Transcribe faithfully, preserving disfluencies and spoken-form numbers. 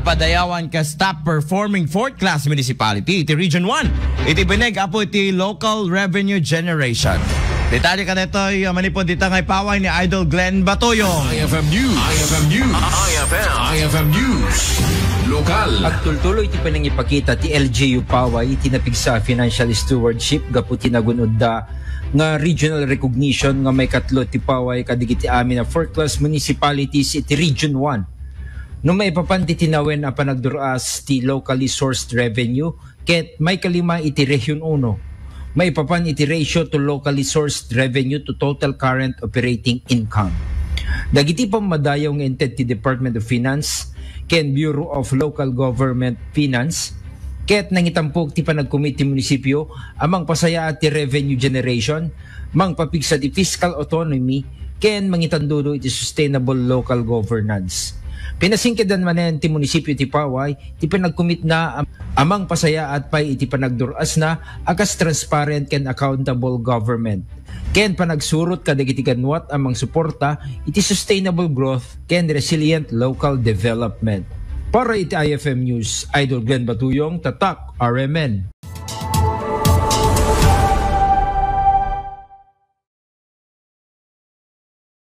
Padayawan kas top performing fourth class municipality iti Region one. Iti bineg apo iti local revenue generation. Detalye kadaytoy, uh, manipud dita nga ipaway ni Idol Glenn Batoyong. I F M News. I F M News. I F M. I F M News. Lokal. Agtultuloy ti panangipakita ti L G U Paway iti napigsa a financial stewardship gapu ti nagun-odda nga regional recognition nga maikatlo ti Paway kadigiti amin a fourth class municipalities iti Region one. No maipapan ti tinawen a panagdur-as ti locally sourced revenue ket maikalima iti Region uno. Maipapan iti ratio to locally sourced revenue to total current operating income. Dagiti pammadayaw nga inted ti Department of Finance ken Bureau of Local Government Finance ket nangitampok ti panagkumit ti munisipyo a mangpasayaat ti revenue generation, mangpapigsa ti fiscal autonomy, ken mangitandudo iti sustainable local governance. Pinasingkedan manen ti munisipyo ti Paway ti panagkumitna a, a mangpasayaat pay iti panagdur-asna a kas transparent ken accountable government, ken panagsurot kadagiti ganwat a mangsuporta iti sustainable growth ken resilient local development. Para iti I F M News, Idol Glenn Batuyong, Tatak, R M N.